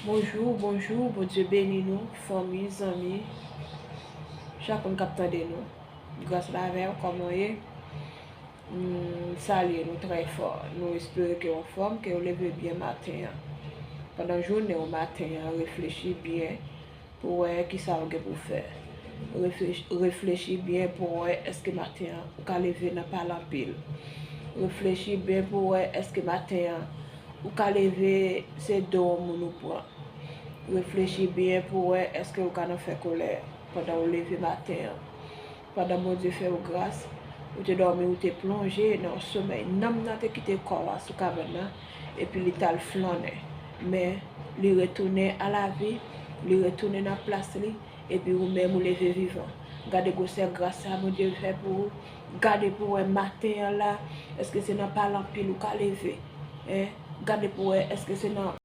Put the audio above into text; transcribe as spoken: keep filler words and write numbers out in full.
Bonjou, bonjou, Bondye beni nou, fanmi, zanmi, chak moun k ap tande nou. Gras la avè w, kòman w ye? M salye nou trè fò. Nou espere ke w anfòm, ke w leve byen maten an. Pandan jounen w maten an, reflechi byen pou w wè kisa w gen pou fè. Reflechi, reflechi byen pou w wè èske maten an ou ka leve nan pale anpil. Reflechi byen pou w wè èske maten an ou ka leve se do yon moun ou pran. Reflechi byen pou w wè èske ou ka nan fè kòlè pandan w leve maten an. Pandan Bondye fè w gras, ou te dòmi, ou te plonje nan yon somèy. Nanm nan te kite kò a sou kabann nan, epi li t al flannen. Men, li retounen a lavi, li retounen nan plas li, epi ou menm ou leve vivan. Gade gwosè gras sa Bondye fè pou ou. Gade pou w wè maten an la, èske se nan pale anpil ou ka leve? Hein? Gade pou w wè èske se nan